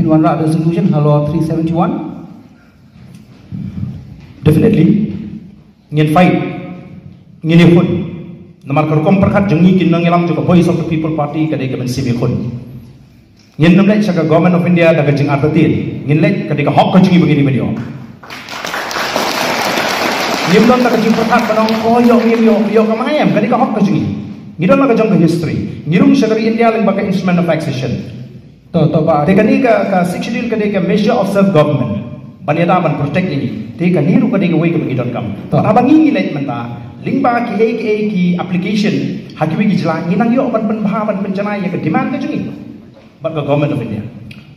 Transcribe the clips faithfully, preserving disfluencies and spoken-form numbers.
Wanrah resolution halor three seventy-one. Definitely ngin fight, ngin ïakhun. Namar ka rukom pyrkhat jong ngi ki nongïalam jong ka Voice of the People Party ka dei ka mynsiem ïakhun. Ngin nym leit sha ka Government of India da ka jingartatien. Ngin leit ka dei ka hok ka jong ngi ba ngin ïoh. Ngim don da ka jingpyrkhat ban ong, oh, ïoh, ngim ïoh, ïoh ka ma em, ka dei ka hok ka jong ngi. Ngi don da ka jong ka history. Ngi rung sha ka ri India lyngba ka Instrument of Accession. To, to ba. Te kane ka, ka Sixth Schedule ka dei ka measure of self government. Ban ïada ban protect ïa ngi. Te kane ruh ka dei kawei kaba ngi donkam. To. Haba ngi ngi leit mynta lyngba kiei kiei ki application ha kiwei ki jylla, ngi nang ïoh ban pynbha ban pynjanai ïa ka demand ka jong ngi bad ka Government of India.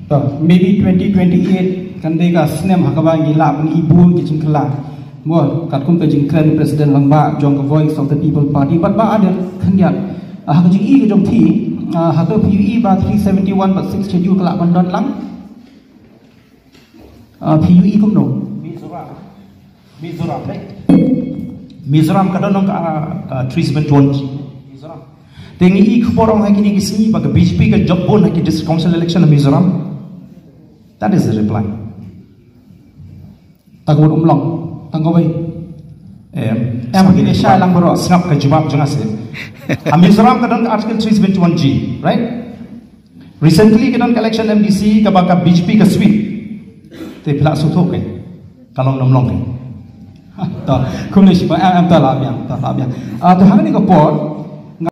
To, maybe twenty twenty-eight kan dei ka snem ha kaba ngi lah ban ibun ki jingkylla. Mo, katkum ka jingkren President Rangbah jong ka Voice of the People Party, bad ba adet khyndiat. Ah, ha ka jingïohi ka jong phi, ah, hato phi ïohi ba three seventy-one bad Sixth Schedule ka lah ban don lang? Ah, phi ïohi kumno? Mizoram. Mizoram, eh? Mizoram ka don ka, ka three seventy-one G. Mizoram. Te ngi ïohi khubor ong ha kine ki sngi ba ka B J P ka jop bun ha ki district council election ha Mizoram. That is the reply. Tang ka mut um long, tang kawei. Em, em, ki ne shai lang baroh. Sngap ka jubab jong nga seh. Ha Mizoram ka don ka Article three seventy-one G, right? Recently ka don ka election M D C kaba ka B J P ka sweep. Te phi lah sngewthuh kein. Ka long ne ym long kein. To, kumne shi ba, em, em, to lah biang, to lah biang. Ah, to ha kane ka por,